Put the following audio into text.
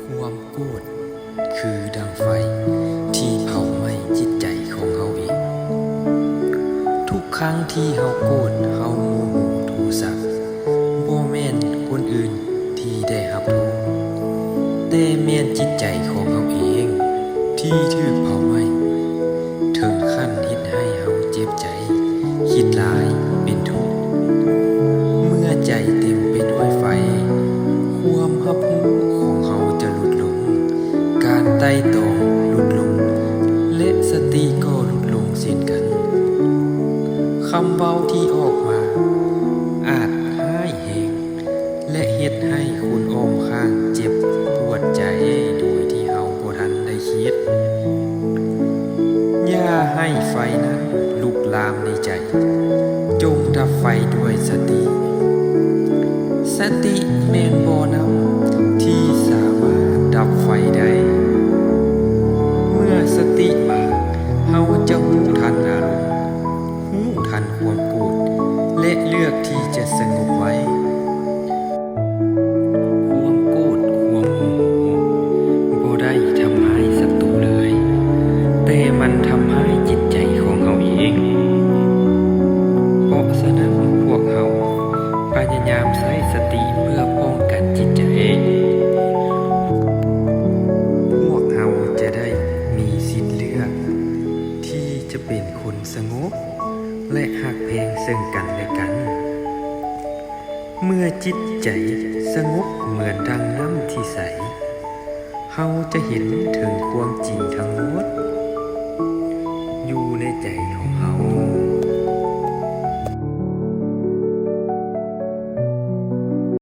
ຄວາມໂກດຄືດັ່ງໄຟທີ່ເຜົາໄໝ້ຈິດໃຈຂອງເຮົາເອງ. ທຸກຄັ້ງທີ່ເຮົາໂກດ, ເຮົາໂມໂຫ, ໂທສະ, ບໍ່ແມ່ນຄົນອື່ນທີ່ໄດ້ຮັບໂທດ, ແຕ່ແມ່ນຈິດໃຈຂອງເຮົາເອງທີ່ຖືກເຜົາໄໝ້, ເຖິງຂັ້ນເຮັດໃຫ້ເຮົາເຈັບໃຈ, ຄິດຫຼາຍ, ເປັນທຸກ. ເມື່ອໃຈເຕັມໄປດ້ວຍໄຟ, ຄວາມຮັບຮູ້ຂອງເຮົາຈະຫຼຸດລົງ, ການໄຕ່ຕອງຫຼຸດລົງ ແລະ ສະຕິກໍຫຼຸດລົງເຊັ່ນກັນ. ຄຳເວົ້າທີ່ອອກມາອາດຮ້າຍແຮງ ແລະ ເຮັດໃຫ້ຄົນອ້ອມຂ້າງເຈັບປວດໃຈໂດຍທີ່ເຮົາບໍ່ທັນໄດ້ຄິດ. ຢ່າໃຫ້ໄຟນັ້ນລຸກລາມໃນໃຈ, ຈົ່ງດັບໄຟດ້ວຍສະຕິ. ສະຕິແມ່ນບໍ່ນ້ຳທີ່ສາມາດດັບໄຟໄດ້. ເມື່ອສະຕິມາ, ເຮົາຈະຮູ້ທັນອາລົມ, ຮູ້ທັນຄວາມໂກດ ແລະ ເລືອກທີ່ຈະສະຫງົບໄວ້. ຄວາມໂກດ, ຄວາມໂມໂຫ ບໍ່ໄດ້ທຳຮ້າຍສັດຕູເລີຍ, ແຕ່ມັນທຳຮ້າຍຈິດໃຈຂອງເຮົາເອງ. ເພາະສະນັ້ນ, ພວກເຮົາພະຍາຍາມໃຊ້ສະຕິເພື່ອປ້ອງກັນຈິດໃຈ. ພວກເຮົາຈະໄດ້ມີສິດເລືອກທີ່ຈະເປັນຄົນສະຫງົບ ແລະ ຮັກແພງເຊິ່ງກັນແລະກັນ. ເມື່ອຈິດໃຈສະຫງົບເໝືອນດັ່ງນ້ຳທີ່ໃສ, ເຮົາຈະເຫັນເຖິງຄວາມຈິງທັງໝົດຢູ່ໃນໃຈຂອງ